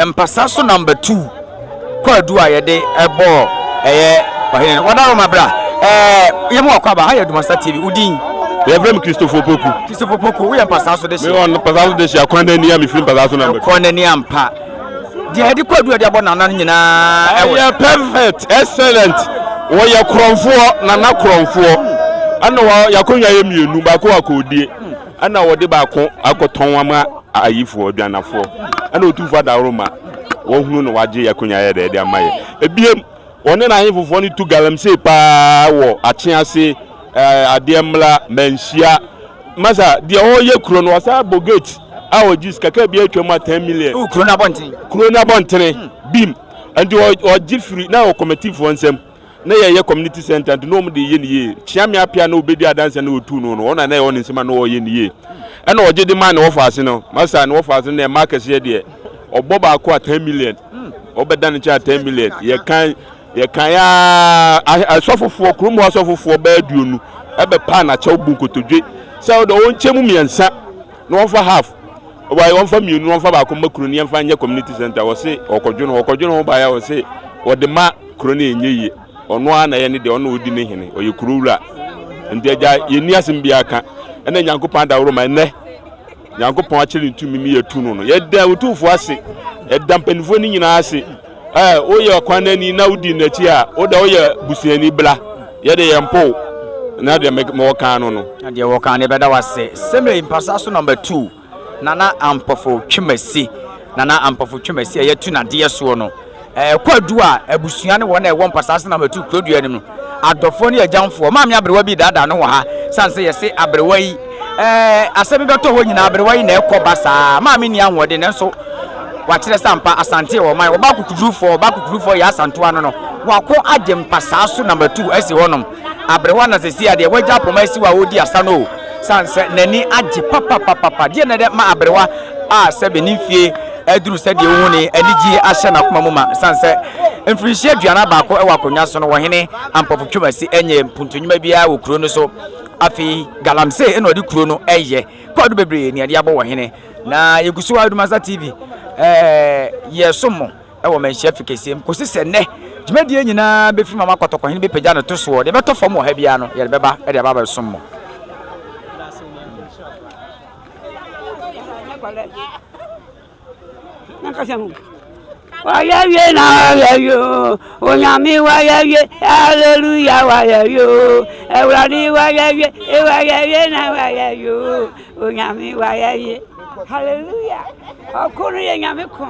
Mpasa so number 2 kwaadu a yɛde ɛbɔɔ ɛyɛ ɔhene no. Wɔda Roma bra. Yɛmu wakɔ aba ha yɛ Dumasa TV. Wodin? Yɛfrɛ me Christopher Poku. Christopher Poku, woyɛ mpasa so de hyɛ? Mewɔ mpasa so de hyɛ akwan n'ani a mefiri mpasa so number 2. Kɔ n'ani ampa. Deɛ yɛde kwaadu a yɛde abɔ nana no nyinaa ɛwɔ. Ɛyɛ perfect, excellent. Wɔyɛ korɔmfoɔ, nana korɔmfoɔ. Ɛna wɔ yɛakonnwa yɛ mmienu, baako wɔ akɔɔdie. Ɛna wɔde baako akɔtɔn ama ayifoɔ, aduanafoɔ. Ɛna Otumfoɔ Adaworoma wɔhunu no wagye yɛakonnwa yɛ dɛ de ama yɛ. Ebiem, wɔne n'ahefofoɔ no tu galamsey paa wɔ Akyease, adeɛ mmla, Manhyia. Masa, deɛ ɔreyɛ kuro no, ɔsan bɔ gate a ɔgye sika kaa bi atwam a 10 million. Wɔ kuro no abɔnten? Kuro no abɔntene, bim. Nti ɔgye firi na wɔ kɔmɛtifoɔ nsam. Na yɛyɛ community center nti na wɔn de yɛ ne yie. Kyeame Apia na ɔbɛdi adanseɛ na ɔtu no no, ɔna na ɛwɔ ne nsam a na ɔyɛ ne yie. Ɛna ɔgye de maa ne wɔfa ase no, masa ne wɔfa ase no na ɛma akɛseɛ deɛ, ɔbɔ baako a 10 million. Ɔbɛda ne nkyɛn a 10 million. Yɛkan yɛkan aa asɔfofoɔ, kurom hɔ asɔfofoɔ bɛyɛ 20 ɛbɛpa n'akyɛw bu nkotodwe sɛ ɔde ɔnkyɛ mu mmiɛnsa na wɔmfa half, wɔayɛ wɔmfa mmienu na wɔmfa baako mma kuro no yɛmfa nyɛ community center. Wɔse ɔkɔdwo no ho baeɛ a wɔse wɔde ma kuro no ɛnyɛ yie. Ɔno ara na ɛyɛ ne deɛ, ɔno ɔdi ne hene, ɔyɛ kuro wura. Nti agya yɛnni asɛm biara ka. Ɛna Nyankopɔn adaworo ma ɛnɛ Nyankopɔn akyerɛ ne tumi mi yɛtu no. Yɛda Otumfoɔ ase, yɛda mpanimfoɔ no nyinaa ase. Woyɛ ɔkwan n'ani na wodi n'akyi a, woda woyɛ busuani bla. Yɛde yɛn po na deɛ mewɔ kan no. Na deɛ wɔ kan no yɛbɛda wase. Sɛmɛ mpasa so number 2 Nana Ampɔfo Twumasi. Nana Ampɔfo Twumasi a yɛtu n'adeɛ soɔ no. Kwadu a abusua ne wɔn a ɛwɔ mpasa so number 2 kurodua no mu. Adɔfoɔ ne agyamfoɔ. Maame aberewa bi daadaa no wɔ ha. San sɛ yɛse aberewa yi asɛm bi bɛtɔ hɔ nyinaa aberewa yi na ɛkɔ ba saa. Maame ni ahoɔden nanso wakyerɛ sɛ ampa Asante wɔ man. Ɔba kukudurufoɔ, ɔba kukudurufoɔ yɛ Asantewa no. Wako agye mpasaa so number 2 asi hɔnom. Aberewa na sɛsi adeɛ wagya apoma asi hɔ a ɔredi asa no o. San sɛ n'ani agye papapapapa. Deɛ na ɛdɛ ma aberewa a sɛbe ne mfie aduru sɛdeɛ wohu ne anigye ahyɛ n'akoma mu ma. San sɛ mfirinhyia 41 ɛwɔ akonnwa so no, wɔhene Ampɔfo Twumasi ɛnyɛ mpuntunnwuma biara wɔ kuro no so. Afei galamsey ɛna ɔde kuro no ɛyɛ. Kɔɔdo bebree ne ɛde abɔ wɔhene. Na yɛgu so wɔ Dumasa TV yɛsom mo ɛwɔ Manhyia Fikɛseɛ mu kɔsi sɛ nnɛ dwumadie nyinaa bɛfiri mama kɔtɔkɔhene bɛpagya no to soɔ. Deɛ ɛbɛtɔ fam wɔ ha biara no yɛde bɛba ɛde aba abɛsom mo. Wayɛ wie na wayɛ wie o, Onyame wayɛ wie, hallelujah wayɛ wie o, Awurade wayɛ wie, wayɛ wie na wayɛ wie o, Onyame wayɛ wie, hallelujah. Ɔko no yɛ Nyame ko.